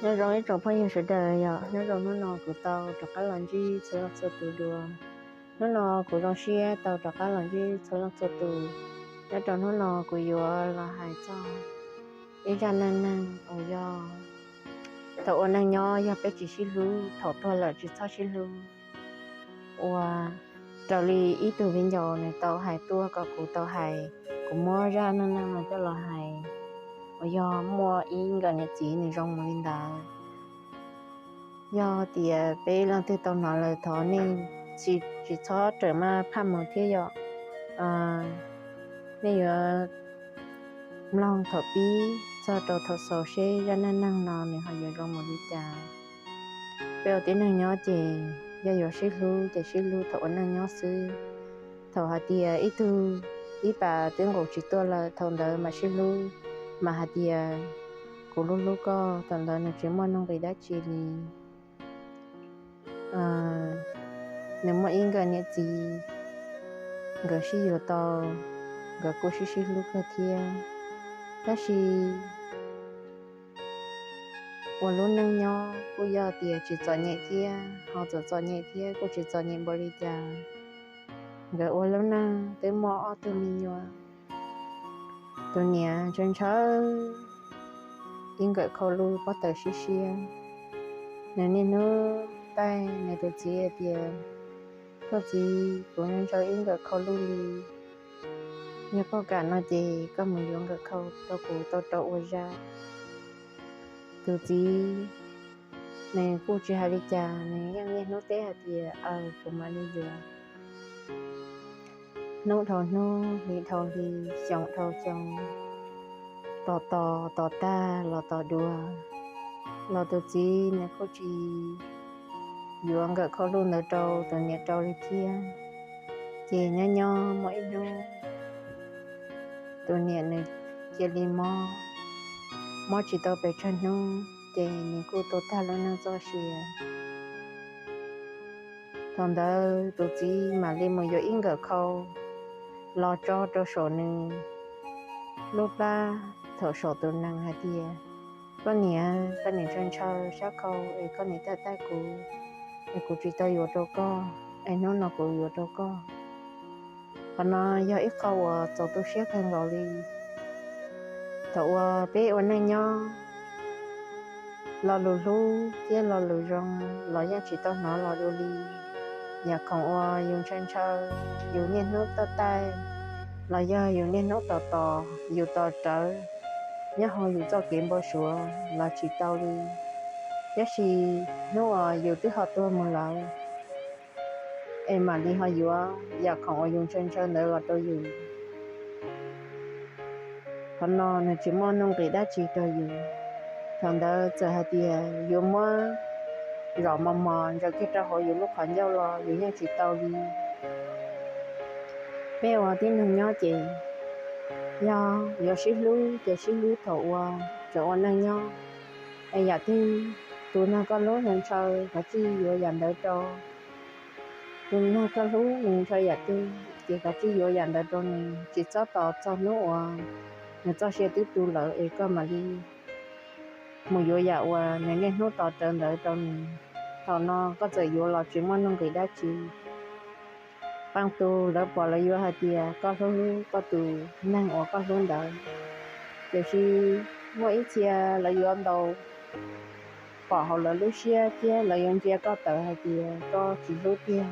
Nyob zoo ib tsoom phooj ywg sawv daws, yog nyob zoo hnub no kuv tau rov qab los ntsib txhua leej txhua tus dua. Hnub no kuv zoo siab tau rov qab los ntsib txhua leej txhua tus. Nyob rau hnub no kuv yuav los hais txog ib zaj neej neeg uas yog thaum ua neej nyob yog peb tsis sib hlub, thaum tuag lawm tsis txhob sib hlub. Uas raws li ib tug viv ncaus nws tau hais tuaj kom kuv tau hais, kuv muab zaj neej neeg no coj los hais, uas yog muaj ib nkawm niam txiv nws zoo mus li ntawd. Yog tias peb leej twg tau hnov lawm thov nej tsis txhob rawm maj phaj mus thiab yom. Nej yuav mloog thaum pib txog rau thaum xaus seb zaj neej neeg no nws ho yuav zoo mus li cas. Peb ua tib neeg nyob ces yog yuav sib hlub ces sib hlub thaum ua neej nyob xwb. Thaum hais tias ib tug ib pas twb nqus tsis tuaj lawm, thaum ntawd mam sib hlub, mas hais tias kuv hlub hlub koj, thaum ntawd nws tsis muaj nuj nqis dab tsi li. Nws muaj ib nkawm niam txiv, nkawd sib yuav tau, nkawd kuj sib sib hlub kawg thiab. Tab sis ua lub neej nyob kuj yog tias tsis txom nyem thiab, ho txom txom nyem thiab kuj tsis txom nyem npaum li cas. Nkawd ua lub neej twb muaj ob tug me nyuam. Tus niam ntshaw ntshaw ib nkawm khau luj pob tawv siab siab. Nws niaj hnub taij nws tus txiv hais tias, koj txiv, kuv ntshaw ntshaw ib nkawm khau luj li, yog koj kam no ces koj mus yuav nkawm khau rau kuv tau rau ua zaj. Tus txiv nws kuj tsis hais li cas, nws yeej niaj hnub teb hais tias, aws, kuv mam li yuav. Hnub dhau hnub, hli dhau hli, xyoo dhau xyoo, tos tos tos tag los tos dua, los tus txiv nws kuj tsis yuav nkawm khau luj ntawd rau tus niam rau li thiab. Ces nyob nyob muaj ib hnub tus niam nws cia li mob, mob tsis tau pes tsawg hnub ces nws kuj tuag tag lub neej txoj sia. Thaum ntawd tus txiv mam li mus yuav ib nkawm khau los tso rau saum nws lub plab, thaum saum tus nees hais tias, koj niam, koj niam ntshaw ntshaw sab khau es koj niam taij taij kuv, es kuv tsis tau yuav rau koj, es hnub no kuv yuav rau koj. Qhov no yog ib qho uas txaus tu siab kawg nkaus li. Thaum uas peb ua neej nyob, lo lus hlub thiab lo lus zoo los yeej tsis tau hnov los dua li. Yam khoom uas yus ntshaw ntshaw, yus niaj hnub taij taij, los yog yus niaj hnub tos tos, yus tos rawv nyob hauv yus txoj kev npau suav los tsis tau li. Tab sis hnub uas yus twb ho tuag mus lawm, es mam li ho yuav yam khoom uas yus ntshaw ntshaw ntawd los rau yus. Qhov no nws tsis muaj nuj nqis dab tsi rau yus. Thaum ntawd txawm hais tias yuav muab zom mos mos ntsaws kiag rau hauv yus lub qhov ncauj los yus yeej tsis tau li. Peb ua tib neeg nyob ces yog yuav sib hlub ces sib hlub thaum uas tseem ua neej nyob. Es yam twg tus neeg koj hlub nws ntshaw, kav tsij yuav yam ntawd rau. Tus neeg koj hlub nws ntshaw yam twg ces kav tsij yuav yam ntawd rau nws, tsis txhob tos txog hnub uas nws txoj sia twb tu lawm es koj mam li mus yuav yam uas nws niaj hnub tos rawv ntawd rau nws. Thaum no koj txawm yuav los tsis muaj nuj nqis dab tsi. Qee tus lawv pom lawv yuav hais tias koj hlub hlub koj tus neeg uas koj hlub ntawd, tiam sis muaj ib txhia lawv yuav ntau, pom hauv lawv lub siab thiab lawv yuav ntsia koj tawv hais tias koj tsis hlub tiag.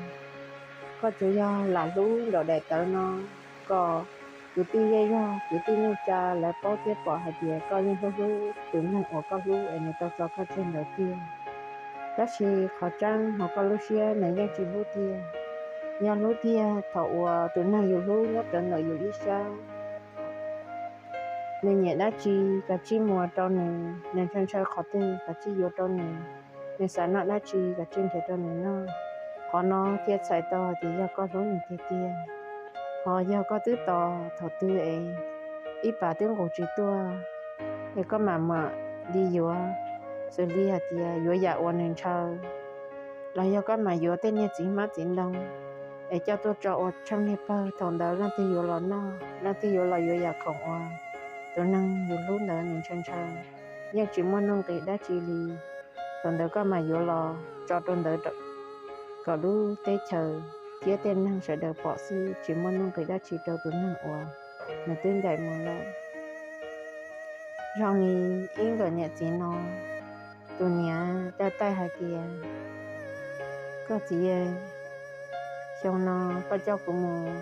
Koj tsuas yog lam hlub nraum daim tawv no, kom kwv tij zej zog kwv tij neej tsa lawv paub thiab pom hais tias koj yeej hlub hlub tus neeg uas koj hlub es nws tau tso koj tseg ntawd tiag. Tab sis qhov tseeb hauv koj lub siab nws yeej tsis hlub tiag. Yog hlub tiag thaum uas tus neeg yus hlub nyob rawv ntawm yus ib sab, nws nyiam dab tsi kav tsij muas rau nws, nws ntshaw ntshaw qhov twg kav tsij yuav rau nws, nws xav noj dab tsi kav tsij nrhiav rau nws noj. Qhov no thiaj txhais tau hais tias yog koj hlub nws tiag tiag. Ho yog koj twb tos thaum twg es ib pas twb nqus tsis tuaj, es koj mam mam li yuav, xws li hais tias yuav yam uas nws ntshaw, los yog koj mam yuav tej niag txiv hmab txiv ntoo es coj tuaj tso ua tsheej niag pawg, thaum ntawd leej twg yuav los noj, leej twg yuav los yuav yam khoom uas tus neeg yus hlub ntawd nws ntshaw ntshaw. yeej tsis muaj nuj nqis dab tsi li. Thaum ntawd koj mam yuav los tso rau ntawd kom lub teb chaws thiab tej neeg sawv daws pom xwb, tsis muaj nuj nqis dab tsi rau tus neeg uas nws twb ncaim mus lawm. Zoo li ib nkawm niam txiv no, tus niam taij taij hais tias, koj txiv, xyoo no koj coj kuv mus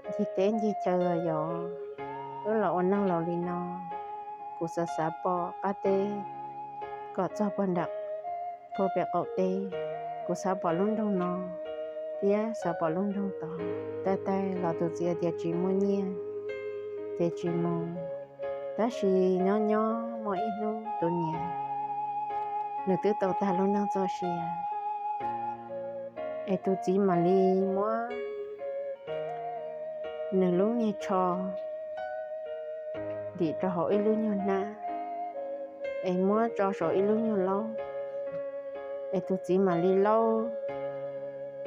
ncig teb ncig chaw los yog wb los ua neej laus li no, kuv xav xav pom qab teb kom txog puag nram puag pem qaum teb. Kuv xav pom lub nroog no thiab xav pom lub nroog tod. Taij taij los tus txiv tias tsis muaj nyiaj ces tsis mus. Tab sis nyob nyob muaj ib hnub tus niam nws twb tau tag lub neej txoj sia, es tus txiv mam li muab nws lub niag tsho ntim rau hauv ib lub nyuag hnab, es muab tso saum ib lub nyuag laub, es tus txiv mam li laub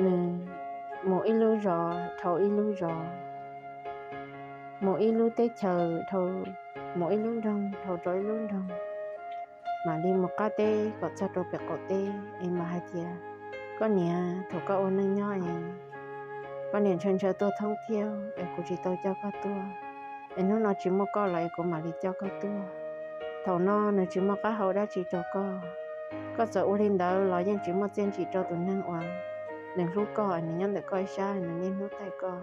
nws mus ib lub zos dhau ib lub zos, mus ib lub teb chaws dhau, mus ib lub nroog dhau rau ib lub nroog, mam li mus qab teb kom txog rau pem qaum teb es mam hais tias, koj niam, thaum koj ua neej nyob es koj niam ntshaw ntshaw tuaj thoob thiab es kuv tsis tau coj koj tuaj, es hnub no tsis muaj koj los es kuv mam li coj koj tuaj. Thaum no nws tsis muaj qab hau dab tsi rau koj. Koj txawm ua li ntawd los yeej tsis muaj txiaj ntsim rau tus neeg uas nws hlub koj, nws nyob ntawm koj ib sab, nws niaj hnub taij koj.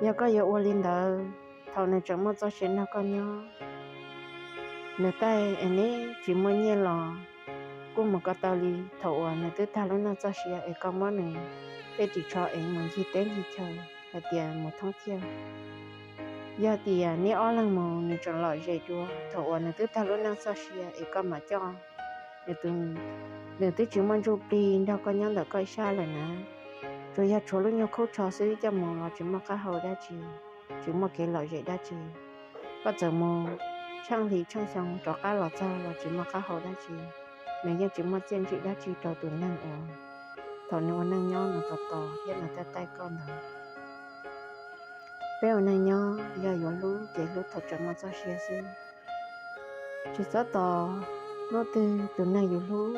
Yog koj yuav ua li ntawd, thaum nws tseem muaj txoj sia nrog koj nyob, nws taij es neb tsis muaj nyiaj los kuj mus ko taw li. Thaum uas nws twb tag lub neej txoj sia es koj muab nws tej ris tsho es mus ncig teb ncig chaw hais tias mus thoob thiab. Yog tias neb ob leeg mus nws tseem lom zem dua, thaum uas nws twb tag lub neej txoj sia es koj mam coj, nws twb tsis muaj ntsuj plig nrog koj nyob ntawm koj ib sab lawm na. Tsuas yog tshuav lub nyuag khaub tsho xwb, coj mus los tsis muaj qab hau dab tsi, tsis muaj kev lom zem dab tsi. Koj txawm mus tsheej hli tsheej xyoo rov qab los txog los tsis muaj qab hau dab tsi, nws yeej tsis muaj txiaj ntsim dab tsi rau tus neeg uas thaum nws ua neej nyob nws tos tos thiab nws taij taij koj ntawd. Peb ua neej nyob yog yuav hlub ces hlub thaum tseem muaj txoj sia xwb. Tsis txhob tos hnub twg tus neeg yus hlub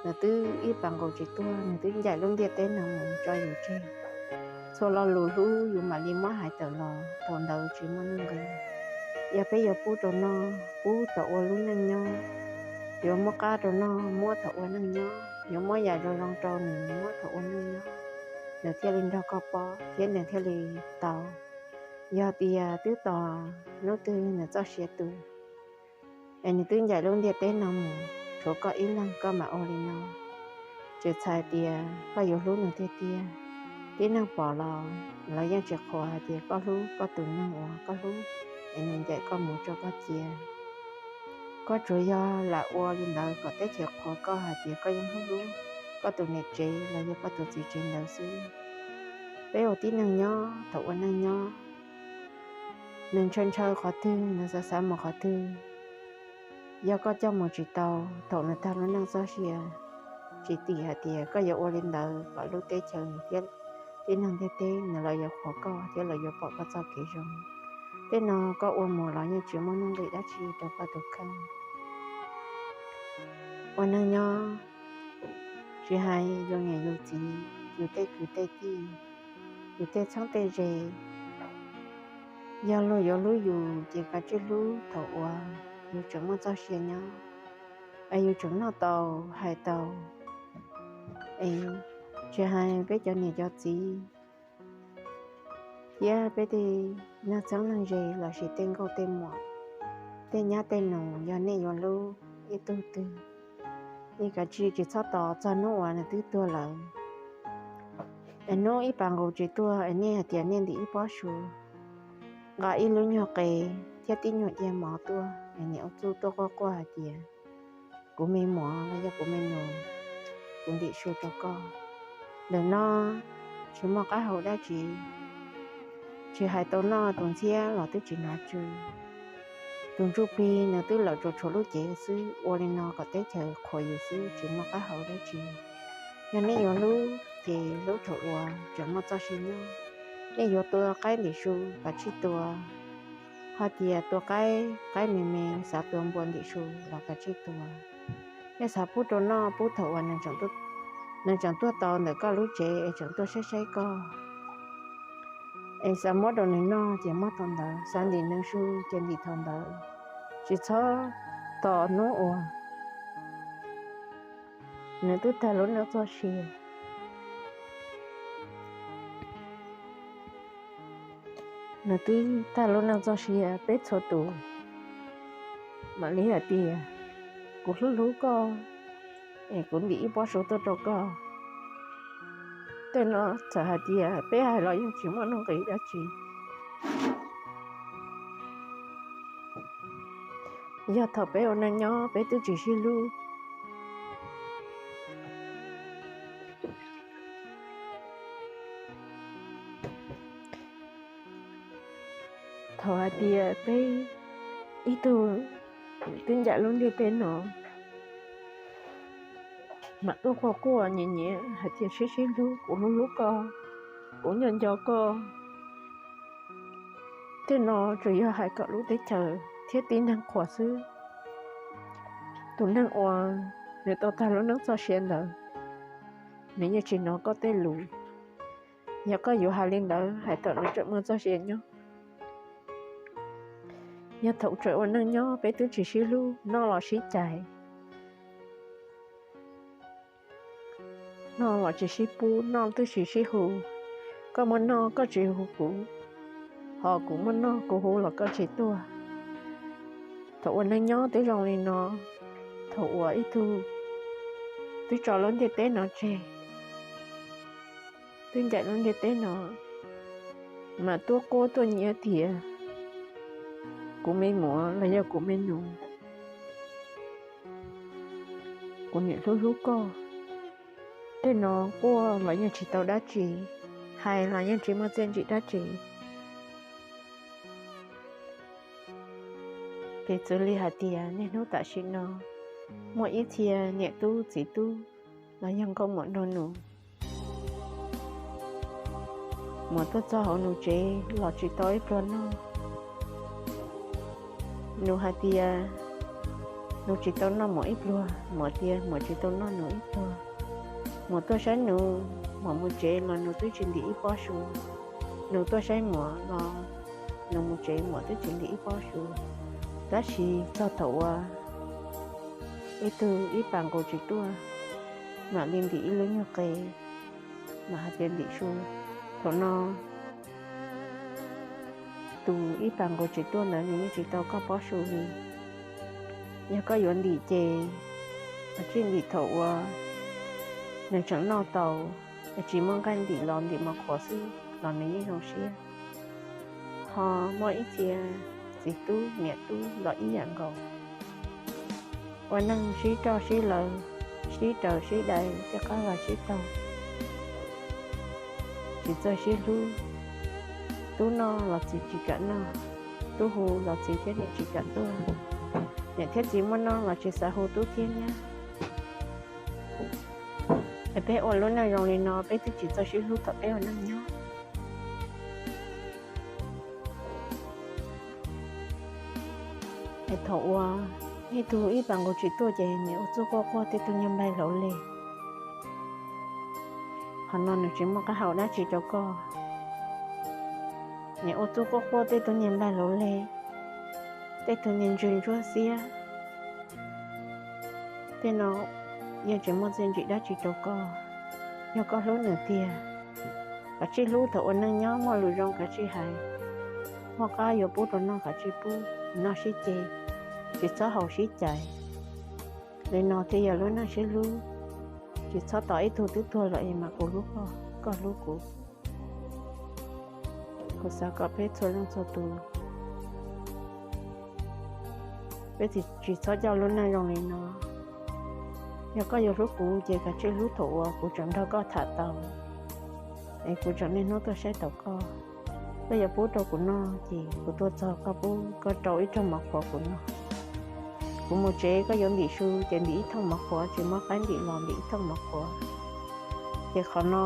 nws twb ib pas nqus tsis tuag, nws twb ncaim lub ntiaj teb no mus tso yus tseg. Txhua lo lus hlub yus mam li muab hais tawm los thaum ntawd tsis muaj nuj nqis. Yog peb yuav pub rau noj, pub thaum ua lub neej nyob, yuav muab qab rau noj, muab thaum ua neej nyob, yuav muab yam zoo zoo rau nws, muab thaum ua neej nyob, nws thiaj li nrog koj pom thiab nws thiaj li tau. Yog tias twb tos hnub twg nws txoj sia tu, es nws twb ncaim lub ntiaj teb no mus, tshuav koj ib leeg koj mam ua li no, tsis txhais tias koj yuav hlub nws tiag tiag. Tib neeg pom los lawv yeej tsis qhuas hais tias koj hlub koj tus neeg uas koj hlub, es nws ncaim koj mus tso koj cia. Koj tsuas yog lam ua li ntawd kom teb chaws qhuas koj hais tias koj yeej hlub hlub koj tus niam tsev los yog koj tus txiv tsev ntawd xwb. Peb ua tib neeg nyob, thaum ua neej nyob, nws ntshaw ntshaw qhov twg, nws xav xav mus qhov twg, yog koj coj mus tsis tau, thaum nws tag lub neej txoj sia, tsis tim hais tias koj yuav ua li ntawd kom lub teb chaws thiab tib neeg ntiaj teb nws los yuav qhuas koj thiab los yuav pom koj txoj kev zoo. Tej no koj ua mus los yeej tsis muaj nuj nqis dab tsi rau koj tus kheej. Ua neej nyob, tsis hais yus niam yus txiv, yus tej kwv tej tij, yus tej txheeb tej ze, yog luag yuav hlub yus ces kav tsij hlub thaum uas yus tseem muaj txoj sia nyob, es yus tseem noj tau hais tau. Es tsis hais peb cov niam cov txiv thiab peb tej neeg txheeb neeg ze lossis tej nkauj tej muam, tej nyab tej nus, yog nej yuav hlub ib tug twg, nej kav tsij tsis txhob tos txog hnub uas nws twb tuag lawm. Es hnub ib pas nqus tsis tuag es nej hais tias nej ntim ib pob su, nqa ib lub nyuag qe thiab tib nyuag cia mov tuaj, es niam ua txuj tuaj quaj quaj hais tias, kuv me muam los yog kuv me nus, kuv ntim su rau koj. Ntawm no tsis muaj qab hau dab tsi, tsis hais tau noj tus ntxhiab los twb tsis hnov tsw. Tus ntsuj plig nws twb lawm tsuas tshuav lub cev xwb, ua li no kom teb chaws qhuas yus xwb, tsis muaj qab hau dab tsi. Yog nej yuav hlub ces hlub thaum uas tseem muaj txoj sia nyob. Nej yuav tua qaib ntim su, kav tsij tua, Ho tias tua qaib, qaib me me xav tua npua ntim su los kav tsij tua. Nej xav pub rau noj pub thaum uas nws tseem tuaj tau ntawm koj lub tsev es tseem tuaj saib saib koj. Es xav muab rau nws noj ces muab thaum ntawd, xav ntim nws su ces ntim thaum ntawd. Tsis txhob tos hnub uas nws twb tag lub neej txoj sia. Nws twb tag lub neej txoj sia, peb txhua tus mam li hais tias kuv hlub hlub koj es kuv ntim ib pob su tuaj rau koj. Tej no txawm hais tias peb hais los yeej tsis muaj nuj nqis dab tsi. Yog thaum peb ua neej nyob peb twb tsis sib hlub. Thaum hais tias peb ib tug twb ncaim lub ntiaj teb no, mam tuaj quaj quaj nyiav nyiav hais tias sib sib hlub, kuv hlub hlub koj, kuv nco nco koj. Tej no tsuas yog hais kom lub teb chaws thiab tib neeg qhuas xwb. Tus neeg uas nws tau tag lub neej txoj sia ntawd, nws yeej tsis hnov koj tej lus. Yog koj yuav hais li ntawd hais thaum nws tseem muaj txoj sia nyob. Yog thaum tseem ua neej nyob peb twb tsis sib hlub, noj los sib cais, noj los tsis sib pub, noj twb tsis sib hu. Koj muaj noj koj tsis hu kuv, ho kuv muaj noj kuv hu los koj tsis tuaj. Thaum ua neej nyob twb zoo li no, thaum uas ib tug twb tso lub ntiaj teb no tseg, twb ncaim lub ntiaj teb no, mas tuaj quaj tuaj nyiav tias kuv me muam los yog kuv me nus, kuv niam hlub hlub koj. Tej no quaj los yeej tsis tau dab tsi, hais los yeej tsis muaj txiaj ntsig dab tsi. Piv txwv li hais tias niaj hnub tam sim no muaj ib txhia niam tub txiv tub los yog nkauj muam nraug nus, muam tuaj txog hauv nus tsev los tsis tau ib pluag noj. Nus hais tias nus tsis tau noj muam ib pluag, muam tias muam tsis tau noj nus ib pluag. Muam tuaj saib nus, muam mus tsev los nus twb tsis ntim ib pob su. Nus tuaj saib muam los nus mus tsev muam twb tsis ntim ib pob su. Tab sis txog thaum uas ib tug ib pas nqus tsis tuaj, mam li ntim ib lub nyuag qe, mam hais tias ntim su. Thaum no tus ib pas nqus tsis tuaj ntawd nws yeej tsis tau koj pob su li. Yog koj yuav ntim ces kav tsij ntim thaum uas nws tseem noj tau, es tsis muaj nqaij ntim los ntim mos qhuav xwb los nws yeej zoo siab. Ho muaj ib txhia txiv tub niam tub los ib yam nkaus, ua neeg sib roj sib laws, sib raws sib dai tej qab los sib taug, tsis txawj sib hlub. Tub noj los txiv tsis kam noj, tub hu los txiv thiab niam tsis kam tuaj, niam thiab txiv muaj noj los tsis xav hu tub thiab nyab. Es peb ua lub neej zoo li no peb twb tsis txawj sib hlub thaum peb ua neej nyob. Es thaum uas ib tug ib pas nqus tsis tuaj ces niam ua txuj quaj quaj tej tug niag nplaig hlauv leg. Qhov no nws tsis muaj qab hau dab tsi rau koj. Niam ua txuj quaj quaj tej tug niag nplaig hlauv leg, tej tug niag ntswg ntsuab xiab, tej no yeej tsis muaj txiaj ntsig dab tsi rau koj. Yog koj hlub nws tiag, kav tsij hlub thaum ua neej nyob, muaj lus zoo kav tsij hais, muaj qab yuav pub rau noj kav tsij pub, noj sib ceg, tsis txhob haus sib cais. Li no thiaj yog lub neej sib hlub. Tsis txhob tos ib tug twb tuag lawm es mas kuv hlub koj, koj hlub kuv. Kuv xav kom peb txhua leej txhua tus, peb tsis txhob coj lub neej zoo li no. Yog koj yuav hlub kuv ces kav tsij hlub thaum uas kuv tseem nrog koj tham tau, es kuv tseem niaj hnub tuaj saib taus koj. Koj yuav pub rau kuv noj ces kuv tuaj txog koj pub koj rau ib rooj mov qhuav kuv noj. Kuv mus tsev koj yuav ntim su ces ntim ib thooj mov qhuav, tsis muaj qaib ntim los ntim ib thooj mov qhuav. Ces qhov no